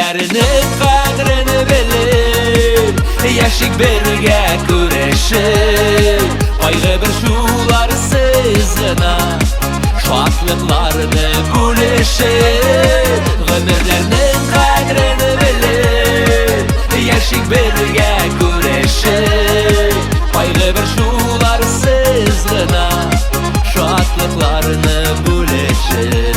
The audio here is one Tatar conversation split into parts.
Гомерләрнең кадерен белеп, яшик бергә күрешеп, кайгы борчуларсыз гына, шатлыкларны бүлешеп, гомерләрнең кадерен белеп, яшик бергә күрешеп, кайгы борчуларсыз гына, шатлыкларны бүлешеп.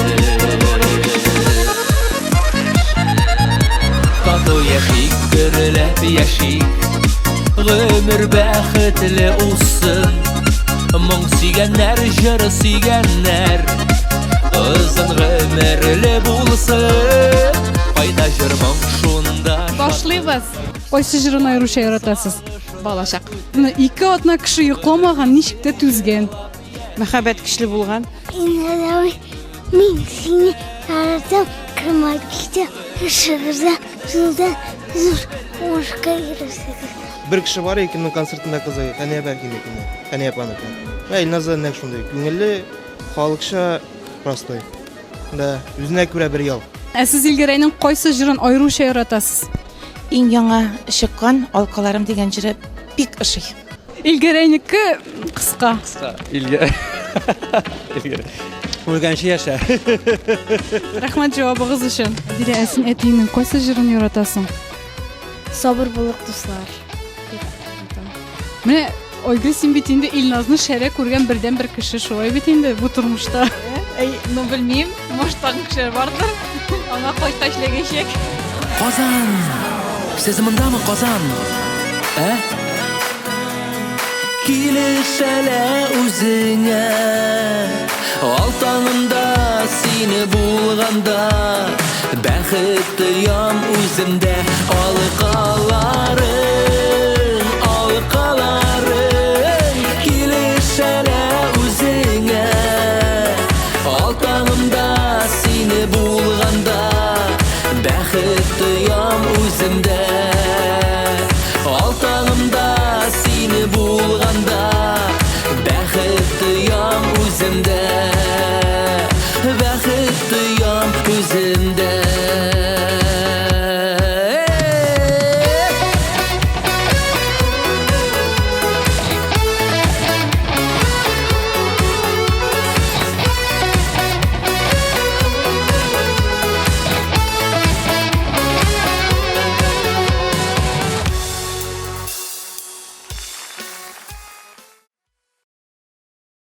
Тату яшик, гөрләп яшик, гомер бәхетле узсын. Моң сөйгәннәр, җыр сөйгәннәр, озын гомерле булсын. Кайда җыр моң шунда. Башлыйбыз. Кайсы җырын аеруча яратасыз? Балачак. Менә ике атна кеше йокламаган, ничек тә түзгән. Мәхәббәт көчле булган. Инәләү, мин сине яратам, кемәкчә эшегездә зурдан зур уңышка ирешегез. Бер кеше бар икемнең концертында кызы, Хәния Бәркинекене, Хәния апаныкы. Ә Илназа нәкъ шундый, күңелле, халыкча, простой. Да, үзенә күрә бер ял. Ә сез Илгәрәйнең кайсы җырын аеруча яратасыз? Иң яңа чыккан Алкаларым дигән җыры бик ошый. Илгәрәйнеке кыска. Кыска. Илгә. Илгәрәй. Үлгәнче яшә. Рәхмәт җавабыгыз өчен. Дилә, ә син әтиеңнең кайсы җырын яратасың? Сабыр булыйк, дуслар. Менә Айгөл, син бит инде Илназны шәрә күргән бердәнбер кеше, шулай бит инде бу тормышта. Әй, ну белмим, может тагын кешеләр бардыр. Аңа кайткач эләгәчәк. Казан! Сез мондамы, Казан? Ә? Килешәлә үзеңә Ал таңымда сине булганда Бәхет тоям үземдә Алкаларым.